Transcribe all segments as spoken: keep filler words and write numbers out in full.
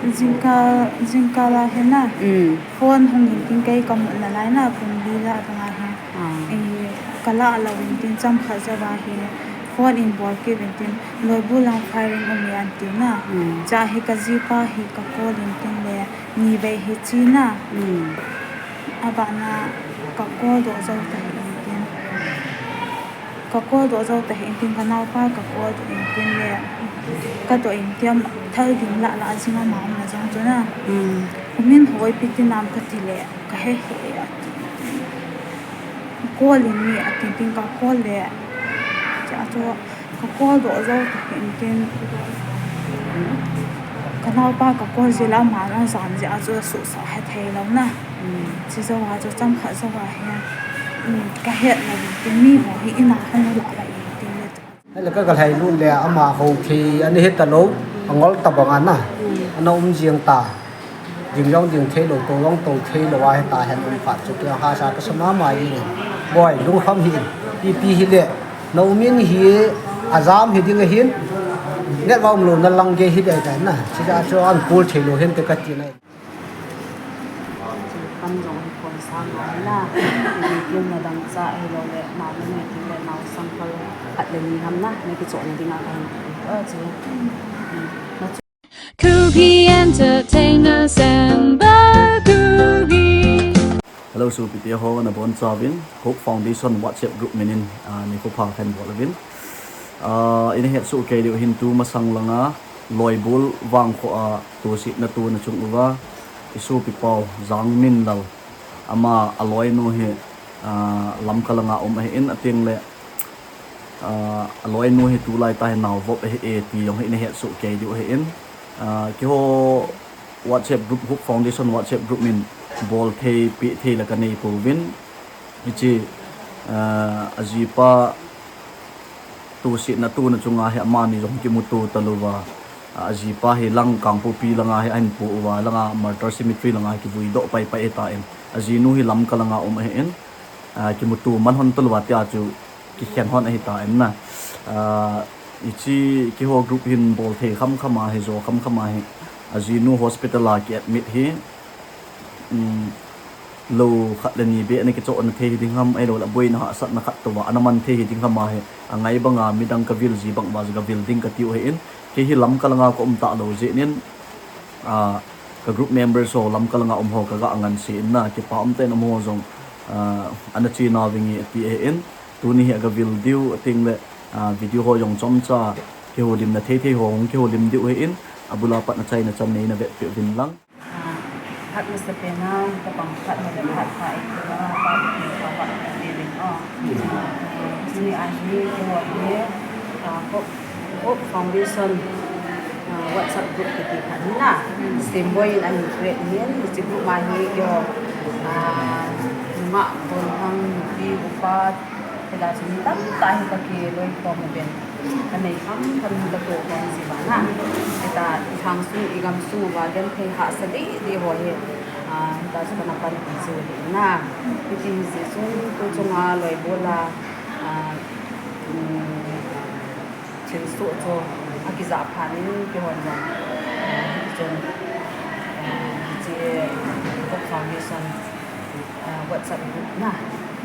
Jingkah, jingkah la hi na. Mm. Phone hung in tin kei ka mut nalai na, pung li la ka nga hi. Ah. Eh, ka la lo in tin chomkhat jou va hi. Phone in bol kit in tin, Loibol lang firing um e an ti na. Mm. Cha hi ka jipa hi ka call in tin le, ni vei hi chi na. Mm. Abana ka call doh jou ta hi in tin. Ka call doh jou ta hi in tin, ka naopa ka call doh in tin le, ka doh in tin, thal ding la la jing ama um na jong chu na. Mm. Umin hoi pi tin am ka ti le, ka he he a ti. Call in mi a tin tin ka call le. Cha chu ka call doh jou ta hi in tin. Ka naopa ka call jeh la ama na jam jeh a chu suhsah he thei lo na. Mm. Chi jou a chu chomkhat jou a hi. Mm, ka het lo in tin mi ho hi in a hung la la in tin le. Hele ka, ka lhai lut le ama ho khi ana he ta lo, a ngol ta bang a na. Mm. Ana um jing ta. Ding jong ding thei lo, to jong to thei lo a he ta hen um phat chu kei hahsa ka sa mama in. Boi, lungkham hih in. Ipi hi le, na um in hi a jam hi ding a hin. Net va um lo na lang ge hi dai dai na. Chi ja chu an kul thei lo hen te ka ti na. Kam jong hi kon sang ngai na. Ni tin na dang cha hi lo le, na ni ni tin le, na sang kal khat le ni ham na, ni ki chon ding a kan. A chi. Na chu Kuki Entertainers and the Kuki. Hello, sopite ho, na bon chauvin, Hope Foundation WhatsApp group min in, ah, nikho pha khen bol uvin. Ah, ina het soh kei diu hin tu masang langa, Loibol vangkho a, tosetna tona chung uva, i sopi pau, Jangminlal, ama a loinu hi, ah, Lamka langa um ahi in, a teng le, ah, a loinu hi tulai ta hi nao vop ahi e ti jong hi ina het soh kei diu ahi in. Ah, keiho WhatsApp group, Hope Foundation WhatsApp group min bol thei, pe thei la ka nei pouvin. Hiche, ah, a jipa tosetna tona chunga hi amani jong kimuto ta lou va. Ah, a jipa hi lang Kangpokpi langa hi ahin po uva, langa Martyr Cemetery langa hi kivui doh pai pai ta in. A jinu hi Lamka langa um ahi in. Ah, kimuto man hon ta lou va tia chu kikhen hon ahi ta in na. Ah, hiche keiho group hin bol thei kham kham a hi, jo kham kham a hi. A jinu hospital a ki admit hi, um, lou khat le ni beh ana kichoh na thei hi ding ham, ahilou le boina hahsatna khat tou va ana man thei hi ding ham a hi. A ngai banga midang ka vil ji bang va ka vil ding ka tiu ahi in. Kei hi Lamka langa ka um ta lou jeh in, ah, ka group members ho Lamka langa um ho ka ga ngan se in na, kipa um tah in um ho jong, ah, ana che nau vinge ati ahi in. Tuni hi a ga vil diu, a teng le, ah, video ho jong chomcha kihoulimna thei thei ho hung kihoulim diu ahi in, a bula pat na chaina chan nei na vetpeh uvin lang. Ah, phat masapen a, ka pang phat na le phat pha i kila, phat i kila, phat i kila, oh. Tuni a hi, keiho hi, ah, Hope, Hope Foundation, ah, WhatsApp group kiti khat hi na. Semboi in ahin create in, hiche group ma hi keiho, ah, nungah, bolhang, nupi, upa, hita chu mi tamtah hi ka kiloikhom uvin. Ka nei kham kham hi ka tohkhom ji uva na. Hita i lhang sung, i gam sung uva genthei hahsa deh deh ho hi, ah, hita chu kana panpi ji u ahi na. Hiti hi jeh chun tu chunga Loibol a, ah, um, thilsoh chu akijah phat in keihon jong, ah, hiti chun, ah, hiche Hope Foundation, ah, WhatsApp group na,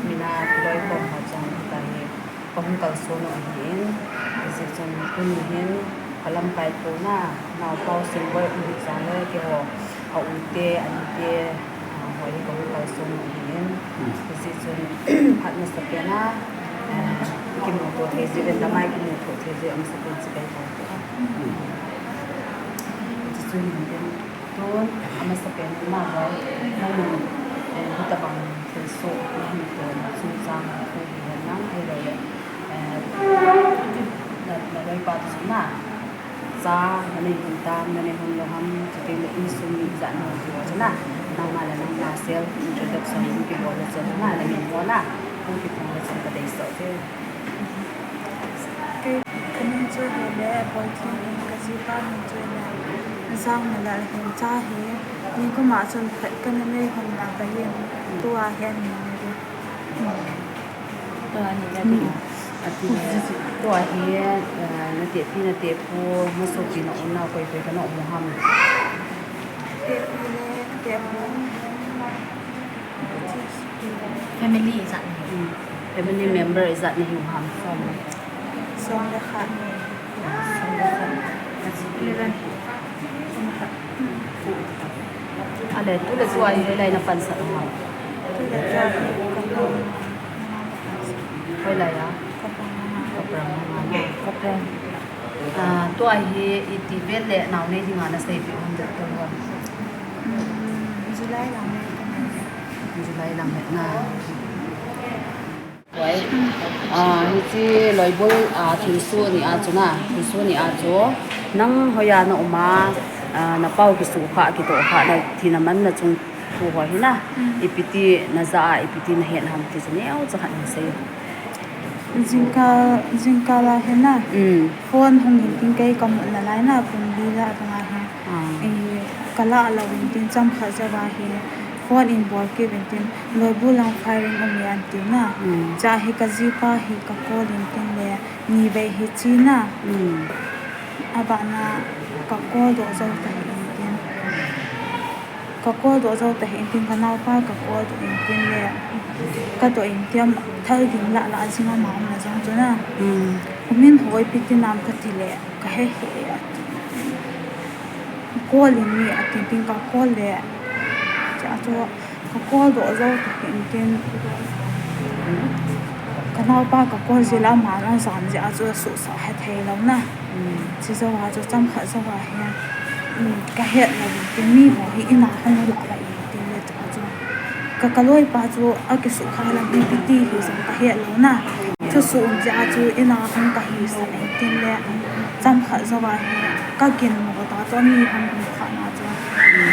min a kiloikhom ho chun hita hi kahung kalson u ahi in, hijeh chun tuni hin ka lamkai kona, naopa u Semboi um hih jongle keiho, a u te, a ni te, ah, ho hi kahung kalson u ahi in, hijeh chun phat masapen a, ah, kimuto thei ji uvin, damai kimuto thei ji amasapen chibai tao. Hiche chu hin tin, tun amasapen in nahoi, nangin, eh, hitabang thilsoh nahin tona chungchang thu hi hen lang, ahilou le, eh, na, na loipa toh chun na, cha nanei hon tam, nanei hon lou ham, chuteng le insung mi ijat nahung chu na, nangma le nangma self introduction hung kibol le chun na, namin ho na hung kiphong le chun kadeisah uve. Kei, kamin chu hile, Boithiang in, kajipa min chu hile, Jangminlal ahin, cha hi, nikum a chun phat kana nei hon na kahin, tua hi amin ahi. Tua hi, tua hi, eh, natehpi, natehpu, nasopi, naunau, koi koi kana um u ham? Family ijat nahi? Family member ijat nahiu ham? Som le khat. Som le khat. Eleven. Ale, tu le tu a hi hoilai na pansat ham? Tu le tu a hi ka pang. Hoilai a? Ka pang. Ka pang. Ka pang. Ah, tua hi iti vel le nao nei dinga na seipeh u ham, doctor hon? Hmm, July lang nei ka nei. July lang nei na. Wai. Ah, hiche Loibol, ah, thilsoh ni a chu na, thilsoh ni a chu nang hoiya na um a, ah, na pau kisukha, kitohkha, na thina man na chung thu ho hi na, hmm, ipi ti na ja a, ipi ti na het ham ti chu neocha khat hin sei. Jingkah, jingkah la hi na. Hmm. Phone hung in tin kei ka mu nalai na, pung li la dong a hi. Ah. Eh, ka la lou in tin chomkhat jou a hi. Phone in bol kit in tin, Loibol lang firing um e an ti na. Hmm. Chua hi ka jipa hi ka call in tin le, ni vei hi che na. Hmm. Abana ka call doh jou tahih in tin. Ka call doh jou tahih in tin, ka naopa ka call doh in tin le, ka doh in tin, thal ding lah lah jing ama um na jong chu na. Hmm. Umin hoi pi ti nam ka ti le, ka he he a ti. Call in mi a tin tin ka call le. Chua chu ka call doh jou tahih in tin. Ka naopa ka call jeh la ama jong jam jeh a chu asuhsah he thei lou na. Hmm. Che jou a chu chomkhat jou a hi, hmm, ka het lou in tin mi ho hi in a hung lah lah in tin le chua chu. Ka, ka loipa chu akisukha lam hi ipi ti hi jong ka het lou na. Chu suh um jeh a chu in a hung ka hisah in tin le chomkhat jou a hi ka ginmo ta chu mi hung hung kha na chu.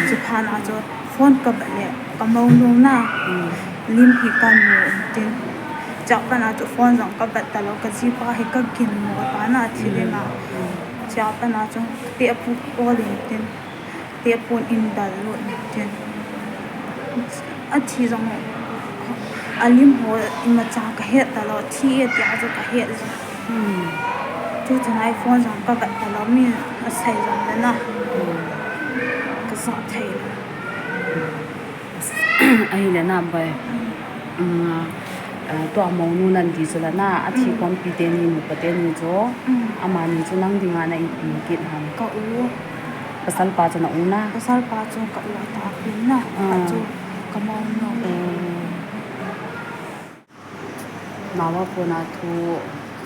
Chu phat na chu phone ka bat le ka mou nu na. Hmm. Lim hi ka mu in tin. Chua pat na chu phone jong ka bat ta lou, ka jipa hi ka ginmo ta na thi ding a. Hmm. Chua pat na chu telephone call in tin. Telephone in dal lut in tin. Athi jong a lim ho imacha ka het ta lou, thi e tia chu ka het jong. Hmm. Chu chun a phone jong ka bat ta lou, mi asei jong le na. Hmm. Ka sa thei lou. Ahile na bai. Hmm. Ah, tua mou nu nan ti chu la na, athi, mm, khompi teni, nupa teni chu. Mm. Amani chu nang dinga na ipi kit ham? Ka u. Pasal pa chu na u na? Pasal pa chu ka u a tapin na. Ah. Ka chu ka mou nu. Eh. Nao a kona thu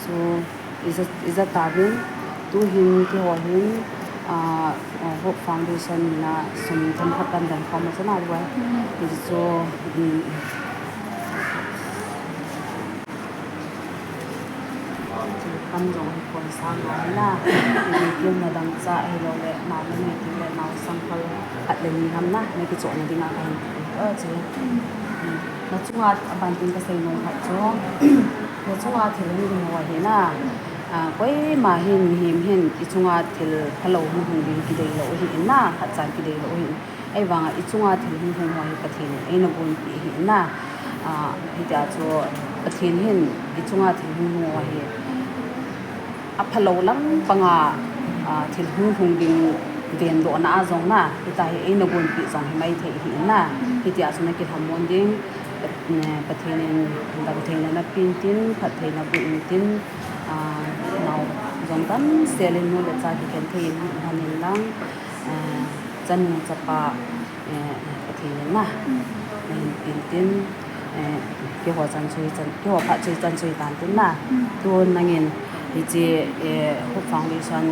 chu ija, ija tauvin, tuhin keiho hin, ah, ah, Hope Foundation min a sum themkhat kan dong khom a chu na, mm, hichu, um, kam jong hi poi sang ngai na, hi kim na dang cha hilou le, nao na nei ti le, nao sang kal khat le ni ham na, na kichoh na dinga kahin, ah, chu. Mm. Na chunga aban tin ka sei nom khat chu, na chunga thil hung hung ho ahi na. Ah, koima hin, mihem hin, i chunga thil phalou hung hung ding kidei lou ahi in na, khat chan kidei lou ahi in. Ahivanga i chunga thil hung hung ho hi Pathen in eina gonpeh ahi in na. Ah, hitia chu Pathen hin i chunga thil hung hung ho hi aphalou lampanga, ah, thil hung hung ding vendohna a jong na, hitia hi eina gonpeh jong hi maithei ahi in na. Hitia chu na kilhamon ding, Pat-, eh, Pathen in damtheina na pen tin, phattheina boh in tin, ah, nao jong damsel in nu le cha kikhen thei in hung hon in lang, ah, chanu chapa, eh, Pathen in na, na hin pen tin, eh, keiho chan chu hi chan, keiho phat chu hi chan chu hitan tin na. Mm. Tun nangin hiche, eh, Hope Foundation,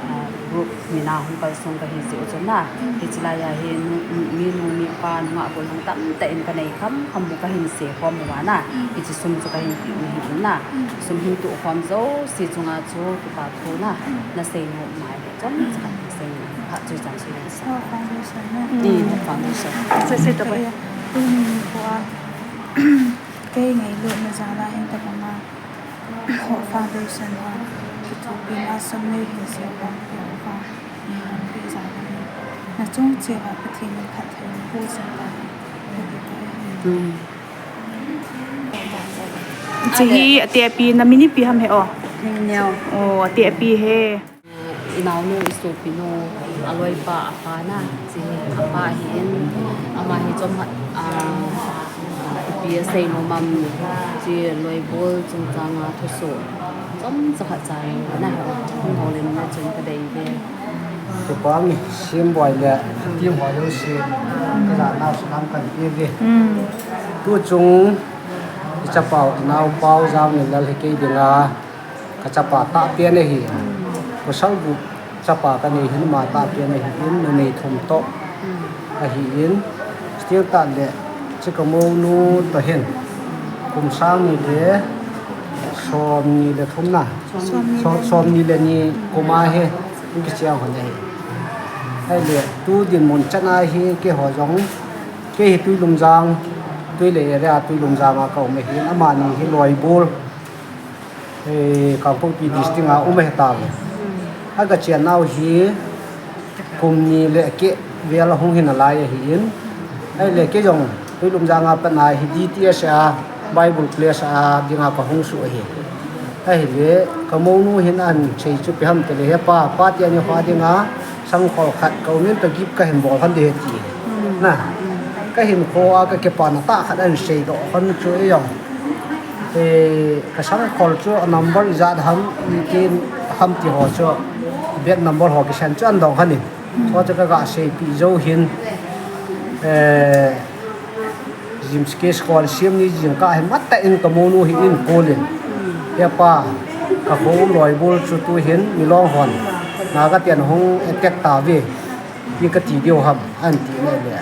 ah, group min a hung kalsong kahi jeh u chun na. Mm. Hiche laiya hi nu, mi nu, mi pa, nungah gollhang tamtah in kanei kham kham u kahin sei khom uva na. Mm. Hiche sum chu kahin peh u ahi in na. Mm. Sum hin toh khom jouse chunga chu kipa thu na. Mm. Na sei nom mai. Chomcha khat sei, phat chu chan sei. Hope Foundation na. Hmm, Hope Foundation. Sei, sei to. Kei, kei ngailutna jal a hin tabang a Hope Foundation a kithopina sum nei hin sei pang, kei uva, kei jal a hin. Na chung cheh uva Pathen in phatthei boh jing tan. Hmm. Hiche hi ati api, na min ipi ham he o? Nengneo. O, ati api he. Naonu, i sopinu, a loipa, a pa na, chi, a pa hi in, ama hi chomkhat, ah, ipi a seinom am, chi loibol chungchang a thuso chomcha khat cha na, hung houlim na chun ka dei ve. Kipah e, Simboi le team ho jouse, ka jana salam kan pe ve. Hmm. Tu chung, i chapau, i naopau Jamnilal hi kei dinga ka chapa tahpen ahi. Pasal gup chapa ka nei hin, ama tahpen ahi in, numei thum toh ahi in. Chuteng tah le, chu ka mounu toh hin, kum sang ni le som ni le thum na. Som ni le ni. Som, som ni le ni kum a hi, hung kicheng hon ahi. Ahile, tu dinmun chan a hi keiho jong, kei hi Tuilumjang, Tuilei area Tuilumjang a ka um ahi in, amani hi loibol, eh, Kangpokpi district a um ahi tauve. A ka chennau hi kum ni le keh vel a hung hi nalai ahi in. Ahile kei jong Tuilumjang a pat a hi D T S a Bible class a dinga ka hung suh ahi. Ahile ka mounu hin ahin sei chu ipi ham tile, he pa, pa ti ani kho dinga sangkhol khat ka um in, ka gift ka hin bol hon ding ahi ti. Hmm. Na, ka hinkho a ka kipana tah khat ahin seidoh hon chu ei jong. Eh, ka sangkhol chu a number ijat ham, iti ham ti ho chu, bag number ho kisan chu ahin dong hon in. Chu chu ka ga seipeh jou hin, eh, Jim Skis Kol Siam ni jingkah hi matah in ka mounu hi ahin call in. He pa, ka kho loibol chu tu hin Milong hon Naga ten hung attack tauve, ipi ka ti diu ham, ahin ti na le.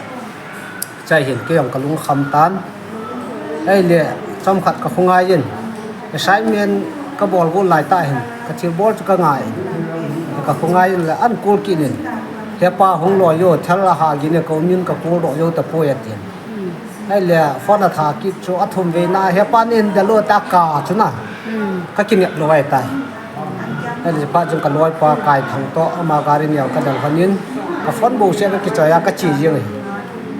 Chai hin kei jong ka lungkham tan. Ahile, chomkhat ka khongai in, assignment ka bol got lai tah hin, ka thilbol chu ka ngai in, ka khongai in le ahin call kit in, he pa hung loi o, thal a ha gin e, ka um in ka call doh jou tapoi atin. Ahile, phone a tha kit chu a thum vei na, he pa nei hin del o tia ka chu na. Hmm. Ka kinep lou ahitai. Ahile, pa chun ka loipa Kaithang toh, ama gari neo ka del hon in, ka phone bou se ka kichoi a ka che jeng ahi.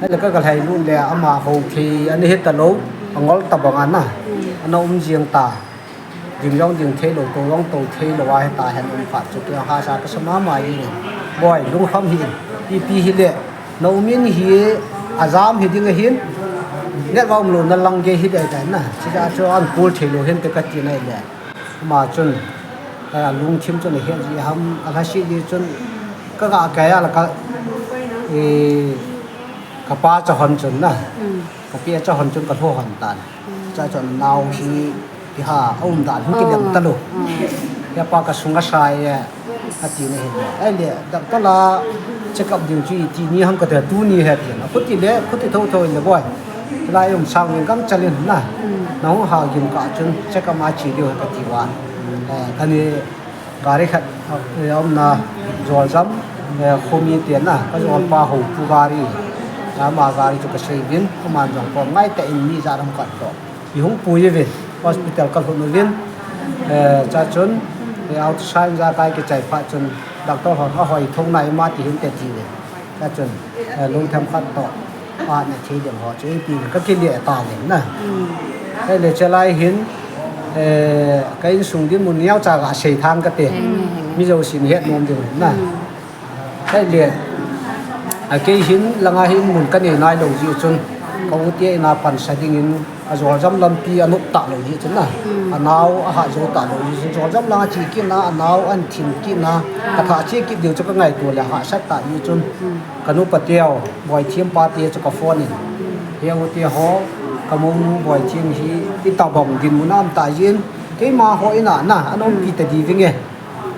Ahile, ka ga lhai lut le, ama hou thei ana hi talou, a ngol tabang a na, ana um jeng ta. Ding jong ding thei lou, tou jong tou thei lou a, hita hin um khat chu kei hahsa ka sa mama jeng in. Boi, lungkham hih in. Ipi hile, na um in hi, a jam hi ding ahin, net va um lou na lang gei hi dai dai na. Chuti a chu ahin call thei lou hinte ka ti na le. Ama chun, eh, a lungthim chun ahet ji ham, a lhase ji chun, ka ga kai a la ka, eh, ka pa cha hon chun na. Hmm. Ka pi a cha hon chun ka lhu hon tan. Hmm. Cha chun nao hi, ipi ham, a um dan hung kidem talou. Hmm. He pa ka sung a sai e, ati na hi. Ahile, doctor la check up ding chu iti ni ham ka ti, tuni ahi ati na. Khuti le, khuti thotho in le boi. Lai um sang in gangchal in na. Hmm. Na hung ha gim kah chun check up a che diu ahi ka ti uva. Eh, kani gari khat, eh, a umna Joljam, eh, khomi te na, ka jolpa hou pu gari. Ama gari chu ka sei uvin, aman jong kom ngai tah in mi ijat ham khat toh i hung pui uvin, hospital ka lhun uvin, eh, cha chun, eh, ultrasound ja kai kichai phat chun, doctor hon ahoi thou nai ma ti hinte ti uvin. Ka chun, eh, lungthim khat toh, a na thei ding ho chu, ipi ka kile ta le na. Hmm. Ahile chelai hin, eh, ka insung dinmun neocha ga sei thang kate. Henge, henge. Mi jousen het nom diu na. Hmm. Ahile, a kei hin langa hin mun ka nei nai lou jeh chun, ka u te in a pansa dingin, a Joljam lampi a nop talou jeh chun na. Hmm. A nao a hat jou talou jeh chun, Joljam langa che kit na, a nao ahin thim kit na, ka thah che kit diu chu ka ngaito le hahsat tah jeh chun. Hmm. Ka nu pa teu, Boithiam pa te chu ka phone in. He u te ho, ka mounu Boithiam hi, i tabang dinmun a um ta jin, keima ho in a na, ana umpi ta diu vinge.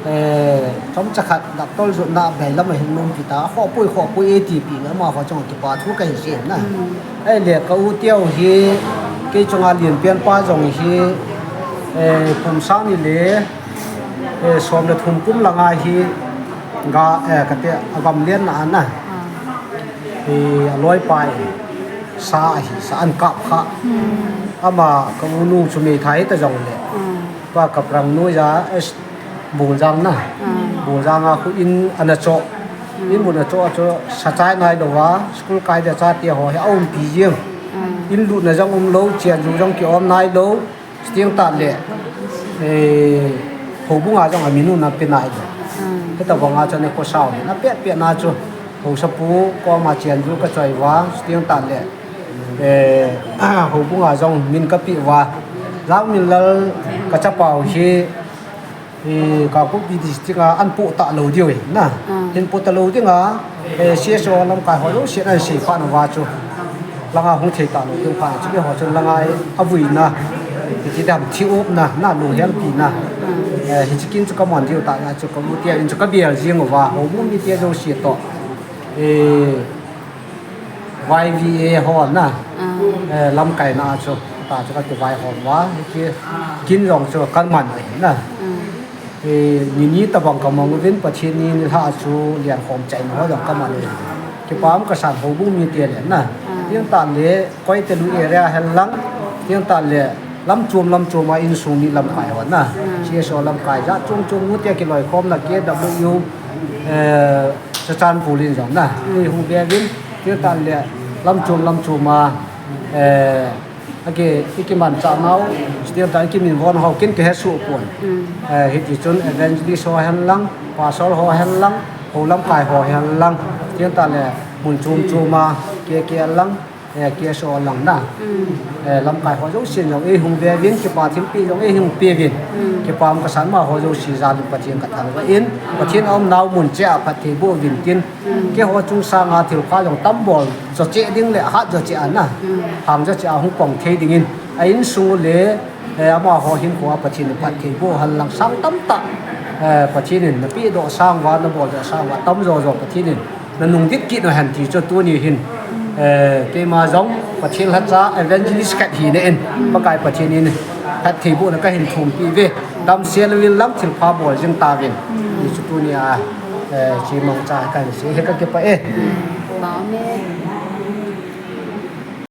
Eh, chomcha khat, doctor jotna a bailam a hin umpi ta, khoh poi, khoh poi e ti pi le, amaho chunga kipa thu ka hin sei na. Hmm. Ahile, ka u teu hi, kei chunga lenpen pa jong hi, eh, kum sang ni le, eh, som le thum kum langa hi, ga, eh, ka te, a gamlen na a na. Ah. Eh, a loipa in, sa ahi, sa ahin kap kha. Hmm. Ama ka u nu chu meithai ta jong le. Hmm. Pa ka prang nu ja, eh, Buljang na. Hmm. Buljang a khu in ana cho. Hmm. In mun a cho a cho, sa chai nai lou va, school kai dia chate ho hi a umpi jeng. Hmm. In lutna jong um lou, chen lu jong ki om nai lou. Chuteng tah le, eh, houbung a jong a min u na pe nai lou. Hmm. Hitabanga chu ana khosao na pet pet na chu, Haosapu koma chenju kachoi uva, chuteng tah le, eh, houbunga jong min kapeh uva, Jangminlal kachapau hi, eh, Kangpokpi district a ahin po talou diu ahi na. Ah. Ahin po talou dinga, eh, C S O lamkai ho jouse ahin seiphat uva chu, langa hung thei talou ding phat chu, keiho chun langa avuina, hiti dam thi-upna, na lunghempi na. Eh, hiche kin chu kaman diu tah a chu, ka u te in chu kabel jing uva, houbung mite jouse toh, eh, Y V A ho na, Ah. eh, lamkaina a chu, ta chu kakivaihom uva, hiti kin jong chu kaman uve na. Ah. Eh, ni ni tabang kamang uvin, Pathen ni nilhah a chu lenkhom chaina ho jong kaman uve. Kipa um kasan houbung mite le na. Ah. Chuteng tah le, Koitelu area hen lang, chuteng tah le, lam chom lam chom a insung mi lamkai ho na. Ah. C S O lamkai jat chom chom, nute kiloikhomna K W, eh, Churachandpur in jong na. Ah. Eihung ve uvin, chuteng tah le, lam chom lam chom a, eh, aki, ikimanchah nau, chuteng tah ikiminvon ho kin kahesoh pon. Mm. Eh, hiti chun evangelist ho hen lang, pastor ho hen lang, hou lamkai ho hen lang, chuteng tah le mun chom chom a, K K L lang, eh, K S O lang na. Mm. Eh, lamkai ho jouse jong eihung ve uvin, kipa thilpeh jong eihung pe uvin. Mm. Kipa um kasan, amaho jouse jal in Pathen kathangvah in, Pathen aumnau mun cheh a phatthei boh uvin tin, Mm. keiho chung sanga thilpha jong tam bol jo cheh ding le hat jo cheh a na. Mm. Hang jo cheh a hung pang thei dingin, a insung u le, eh, amaho hinkhoa Pathen in phatthei boh hen lang, sang tamtah, eh, Pathen in napehdoh sang uva, naboldoh sang uva tam jo jo Pathen in nanung dit kit u hen ti chu tuni hin, eh, keima jong Pathen lhacha evangelist khat hina in, Pakai Pathen in phatthei bohna kahin thumpi uve. Damsel uvin lang, thilpha bol jing tauvin. Ti chu tunia, eh, hiche mangcha kahin sei hi, kakipah e. Amen.